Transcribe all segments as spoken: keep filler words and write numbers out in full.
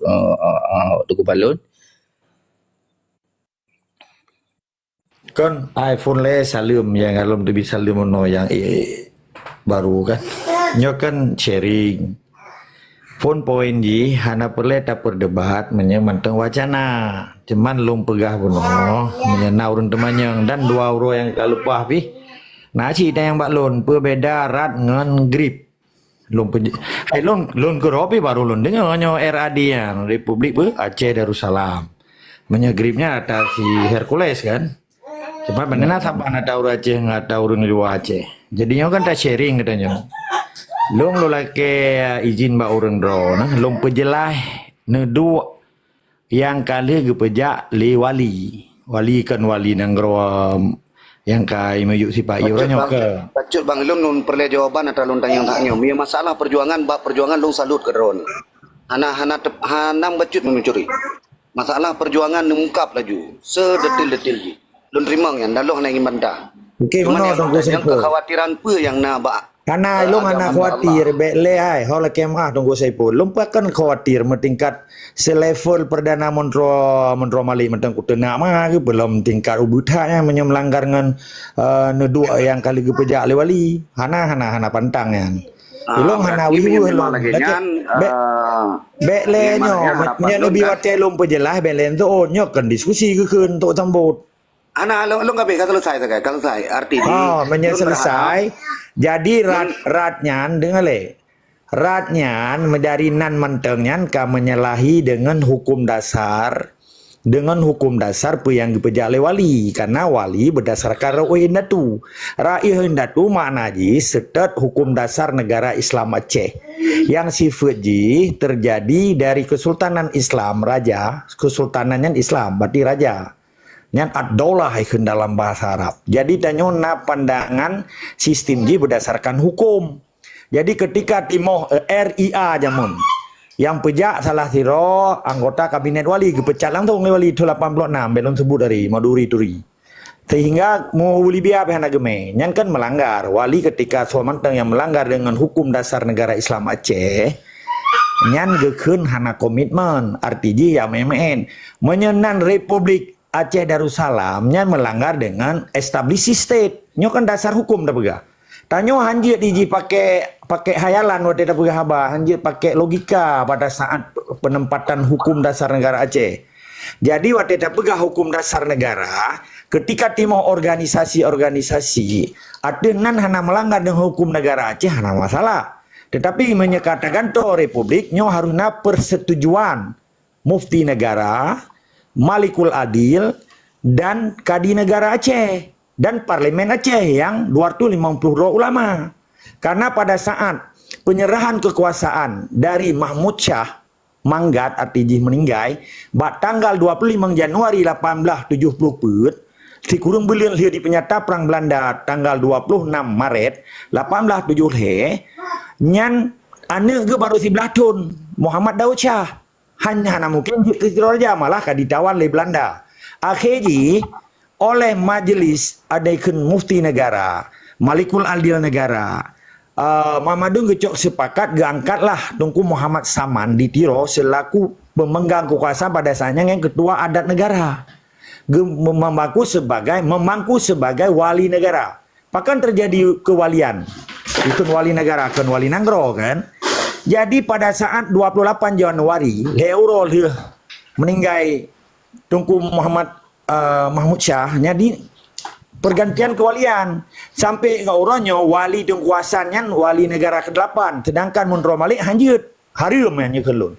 uh, uh, uh, Teungku Balon. Kon iPhone lé saleuem nyang lom teubi saleuem unoe nyang, eh, baru kan. Nyoe kan sharing. Phon poin jih hana peureulée tapeudebat meunyoe mantong wacana. Cuman lôn peugah bunoe, meunyoe na ureuëng teumanyong dan dua uroe nyang ka leupah pih. Na cit nyang bak lôn, peue beda rat ngon grip. Lôn peuj-, hai lôn, lôn keudroe pih baru lôn deungoe nyoe R A D nyan, Republik peue? Aceh Darussalam. Meunyoe grip nyan ata si Hercules kan. Cuma bak na saban ata ureuëng Aceh ngon ata ureuëng luwa Aceh. Jadi nyoe kan ta sharing geutanyoe. Lôn lôn lakée izin bak ureuëng droe nah, lôn peujeulaih neuduek nyang ka lheueh geupeujak lé wali. Wali kon wali nanggroe nyang ka imiyuek sipa-i uroe nyoe ke. Bacut bang, lôn lôn peureulée jawaban ata lôn tanyong that nyoe. Meunyoe masalah peujuangan, bak peujuangan lôn salut keu droeneuh. Hana, hana tep-, hana bacut mencuri. Masalah peujuangan neumukab laju, sedetil-detil jih. Lôn teurimong nyan, dan lôn hana ingin bantah. Okey, cuman meunoe, nyang Teungku Saiful. Kekhawatiran peue nyang na bak, hana, eh, lôn hana khawatir, bèk lé hai. Ho lakée meuah Teungku Saiful. Lôn pakon khawatir meutingkat selevel Perdana Menteri, Menteri Malik mantong kuteunak mah, belum tingkat ubit hak nyan meunyoe melanggar ngon, eh, neuduek nyang ka lheueh geupeujak lé wali. Hana, hana, hana pantang nyan. Ah, ilong hana berarti wiweuh memang lom. Lagée nyan, bèk, eh, bèk lé memang nyoe, ya, harapan nyoe lôn leubeh kan. Watée lôn peujeulaih, bèk lé nyoe, nyoe kan diskusi geukheun untuk sambot. Hana, lôn, lôn ka habéh, ka selesai sagai, ka selesai. Arti jih, oh, meunyoe lôn selesai, berharap, jadi rat, lôn rat nyan, deungoe lé. Rat nyan, meudari nan mantong nyan ka menyalahi dengan hukum dasar, dengan hukum dasar peue nyang geupeujak lé wali, karena wali berdasarkan Ra'yuhil Indatu. Ra'yuhil Indatu makna jih seutôt hukum dasar negara Islam Aceh. Yang sifat jih terjadi dari Kesultanan Islam, raja, kesultanan nyan Islam, berarti raja. Nyan ad-daulah ikheun dalam bahasa Arab. Jadi tanyoe na pandangan sistem jih berdasarkan hukum. Jadi ketika timoh, eh, R I A jameun, nyang peujak salah sidroe anggota kabinet wali geupecat langsung lé wali thon lapan puluh enam, bèk lôn sebut dari Maduri Turi. Sehingga mu Libya pih hana geumé. Nyan kan melanggar. Wali ketika soe mantong nyang melanggar dengan hukum dasar negara Islam Aceh, nyan geukheun hana komitmen. Arti jih ya main-main. Meunyoe nan Republik Aceh Darussalam nyan melanggar dengan established state. Nyoe kan dasar hukum tapeugah. Tanyoe hanjeuet jih pakai, pakai khayalan watée tapeugah haba, hanjeuet pakai logika pada saat penempatan hukum dasar negara Aceh. Jadi watée tapeugah hukum dasar negara, ketika timoh organisasi-organisasi, ateueh nan hana melanggar dengan hukum negara Aceh, hana masalah. Tetapi meunyoe ka tagantoe republik, nyoe harus na persetujuan Mufti Negara, Malikul Adil, dan Kadi Negara Aceh, dan Parlemen Aceh yang dua ratus lima puluh droe ulama. Karena pada saat penyerahan kekuasaan dari Mahmud Syah Manggat, arti jih meninggai, bak tanggal dua puluh lima Januari lapan belas tujuh puluh peuet, sikureueng buleuen lheueh dipeunyata Perang Belanda tanggal dua puluh enam Maret lapan belas tujuh lhèe, nyan aneuk geuh baru siblaih thon, Muhammad Daud Syah. Hana, hana mungkin jeuet keu sidroe raja, malah ka ditawan lé Belanda. Akhé jih, oleh Majlis Adekeun Mufti Negara, Malikul Adil Negara, eh, Mamadun geucok sepakat geuangkatlah Teungku Muhammad Saman di Tiro selaku pemegang kekuasaan pada saat nyan ngon ketua adat negara. Ge-, mem-, memangku sebagai, memangku sebagai wali negara. Pakon teujadi keuwalian? Ikheun wali negara, kon wali nanggroe kan? Jadi pada saat dua puluh lapan Januari, lhèe uroe lheueh meninggai Teungku Muhammad, eh, Mahmud Syah, jadi pergantian keuwalian. Sampai ngon uroe nyoe wali Teungku Hasan nyan wali negara kedelapan, sedangkan Munro Malik hanjeuet, hareuem nyan nyoe keu lôn.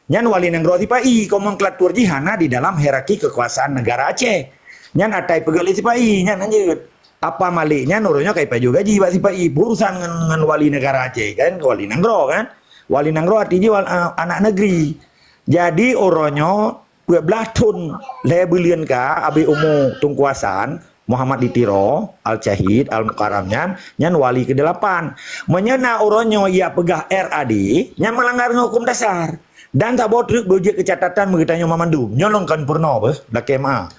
Nyan wali nanggroe sipa-i, nomenklátur jih hana di dalam hierarki kekuasaan negara Aceh. Nyan ata ipeugét lé sipa-i, nyan hanjeuet. Apa Malik nyan uroe nyoe ka ipajoh gaji bak sipa-i, beurusan ngon, ngon wali negara Aceh kan, wali nanggroe kan. Wali nanggroe arti jih wal-, a-, anak negeri. Jadi uroe nyoe peuet blah thon lhèe buleuen ka abéh umu Teungku Hasan, Muhammad di Tiro, Al-Syahid, Al-Mukarram nyan, nyan wali keudelapan. Meunyoe na uroe nyoe ia peugah R A D, nyan meulanggar ngon huköm dasar. Dan saboh treuk beujeuet keu catatan meugeutanyoe mamandum. Nyoe lôn kon peurunoe beuh, lakée meu'ah.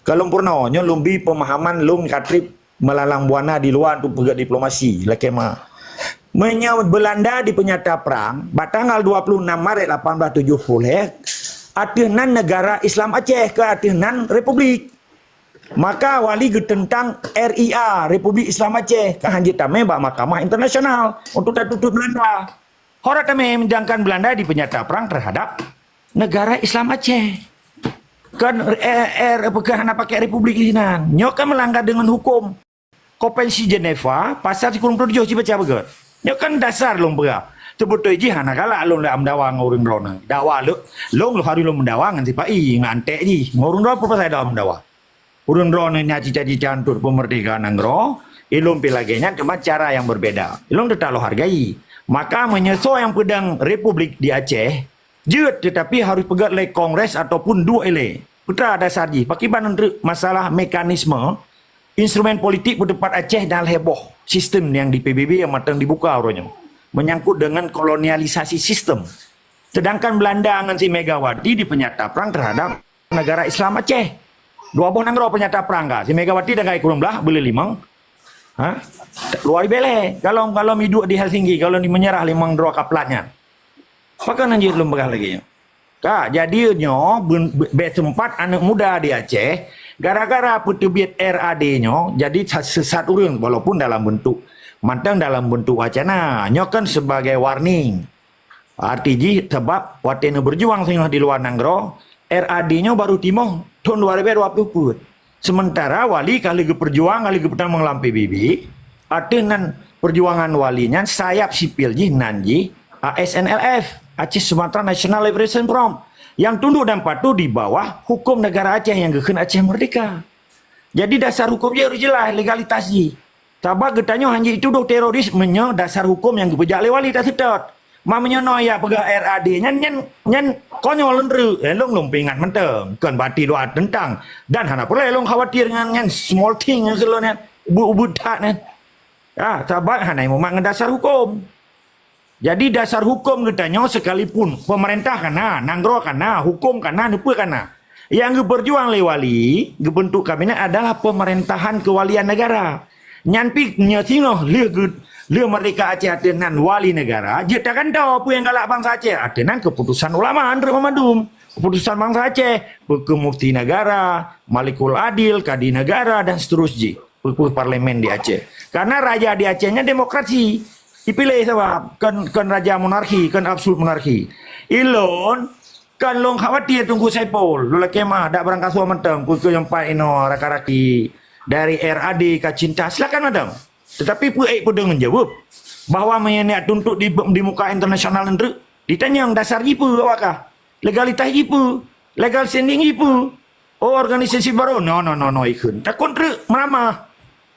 Kon lôn peurunoe, nyoe lôn bi peumahaman lôn ka trép meulalang buana di luwa untuk peugét diplomasi, lakée meu'ah. Meunyoe Belanda dipeunyata prang, bak tanggal dua puluh enam Maret lapan belas tujuh puluh, ateueh nan negara Islam Aceh, keu ateueh nan republik. Maka Wali geuteuntang R I A, Republik Islam Aceh, ka hanjeuet tamé bak mahkamah internasional untuk tatutup Belanda. Hora tamé, sedangkan Belanda dipeunyata prang terhadap negara Islam Aceh. Kan, eh, eh, bukan hana pakai republik di sinan. Nyoe kan melanggar dengan hukum. Konvensi Geneva, pasal sikureueng ploh tujoh, ci baca beugét. Nyoe kan dasar lôn peugah. Teubeutôi jih hana galak lôn lam meudawa ngon ureuëng droeneuh. Dawa lôn, lôn harôh lôn meudawa ngon sipa-i, ngon antek jih. Ngon ureuëng droeneuh peue pasai dawa meudawa. Ureuëng droeneuh nyan cita-cita untuk peumeurdehkaan nanggroe, ilôn pih lagée nyan, cuma cara nyang beubeda. Ilôn teutap lôn hargai. Maka meunyoe soe nyang peudong republik di Aceh, jeuet, teutapi harôh peugét lé Kongres ataupun duek ilée. Peue teuma dasar jih? Pakriban untuk masalah mekanisme, instrumen politik peuteupat Aceh dan lhée boh sistem nyang di P B B nyang mantong dibuka uroe nyoe, menyangkut dengan kolonialisasi sistem. Sedangkan Belanda ngon si Megawati dipeunyata prang terhadap negara Islam Aceh. Dua boh nanggroe peunyata prang ka. Si Megawati dan Gai Kureueng Blah beuleueh limong. Ha? Luar biasa. Kalau, kalau miduek di Helsinki, kalau di menyerah limong droe kaplat nyan. Pakon hanjeuet lôn peugah lagée nyoe? Ka, jadi nyoe ben-, be-, bèk sempat aneuk muda di Aceh, gara-gara peuteubiet R A D nyoe, jadi sa-, sesat ureuëng, walaupun dalam bentuk, mantong dalam bentuk wacana. Nyoe kan sebagai warning. Arti jih, sebab watée neubeurjuang singoh di luwa nanggroe, R A D nyoe baru timoh thon dua ribèe dua ploh peuet. Sementara Wali ka lheueh geupeurjuang, ka lheueh geupeutamong lam P B B, ateueh nan perjuangan Wali nyan sayap sipil jih nan jih A S N L F, Aceh Sumatra National Liberation Front, yang tunduk dan patuh di bawah hukum negara Aceh yang geukheun Aceh Merdeka. Jadi dasar hukum jih harôh jeulaih, legalitas jih. Sabab geutanyoe hana jitudoh teroris meunyoe dasar hukum nyang geupeujak lé Wali taseutôt. Ma meunyoe noe ya peugah R A D nyan, nyan, nyan konyol lôn treuk. Eh, lôn, lôn peuingat mantong. Kon berarti lôn teuntang. Dan hana peureulée lôn khawatir ngon nyan small thing nyan keu lôn nyan. Ubit-ubit that nyan. Ah, sabab hana mumat ngon dasar hukum. Jadi dasar hukum geutanyoe sekalipun, pemerintah kana, nanggroe kana, hukum kana, neupeu kana. Yang geupeurjuang lé Wali, geubentuk kabinet adalah pemerintahan kewalian negara. Nyan pih nyoe singoh lheueh geu-, lheueh merdeka Aceh ateueh nan Wali negara, jeuet tagantoe peue nyang galak bansa Aceh. Ateueh nan keputusan ulama, Andrew Mamadum. Keputusan bansa Aceh, Peue Mufti Negara, Malikul Adil, Kadi Negara, dan seterus jih. Peue-peue parlemen di Aceh. Karena raja di Aceh nyan demokrasi. Dipilih sabab kon, kon raja monarki, kon absolut monarki. Ilôn kon lôn khawatir Teungku Saipul. Lôn lakée meu'ah dak barangkasoe mantong peue keu nyang pat inoe raka-raki dari R A D ka cinta. Silakan mantong. Tetapi peue ék peudeueng jaweueb bahwa meunyoe tuntut di, di muka internasional nyan treuk, ditanyong dasar jih peue awak kah? Legalitas jih peue? Legal standing jih peue? Oh, organisasi baru? No, no, no, no, ikheun. Takot treuk meuramah.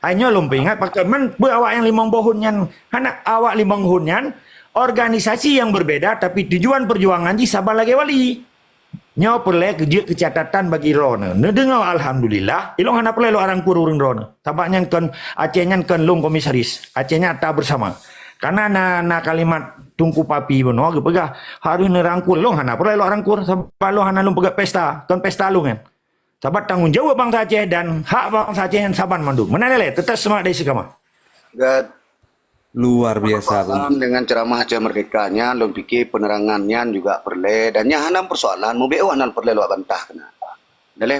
Hai nyoe lôn peuingat, pakon man peue awak nyang limong boh thon nyan, hana awak limong thon nyan, organisasi yang berbeda, tapi tujuan perjuangan jih saban lagée Wali. Nyoe peureulée keu jeuet keucatatan bagi droeneuh. Neudeungoe, alhamdulillah, ilôn hana peureulée lôn arangkur ureuëng droeneuh. Sabab nyan kon, Aceh nyan kon lôn komisaris. Aceh nyan ata bersama. Karena na, na kalimat Teungku Papi bunoe geupeugah, harôh neurangkur. Lôn hana peureulée lôn arangkur, sabab lôn hana lôn peugét pesta, kon pesta lôn nyan. Sabab tanggong jaweueb bansa Aceh dan hak bansa Aceh nyan saban mandum. Meunan lé, teutap seumangat dan istiqamah. Gét. Luar biasa, Bung. Paham dengan ceramah Aceh Merdeka nyan, lôn pikir penerangan nyan juga peureulée. Dan nyan hana persoalan, mubiôh hana peureulée lôn bantah keunan. Daleh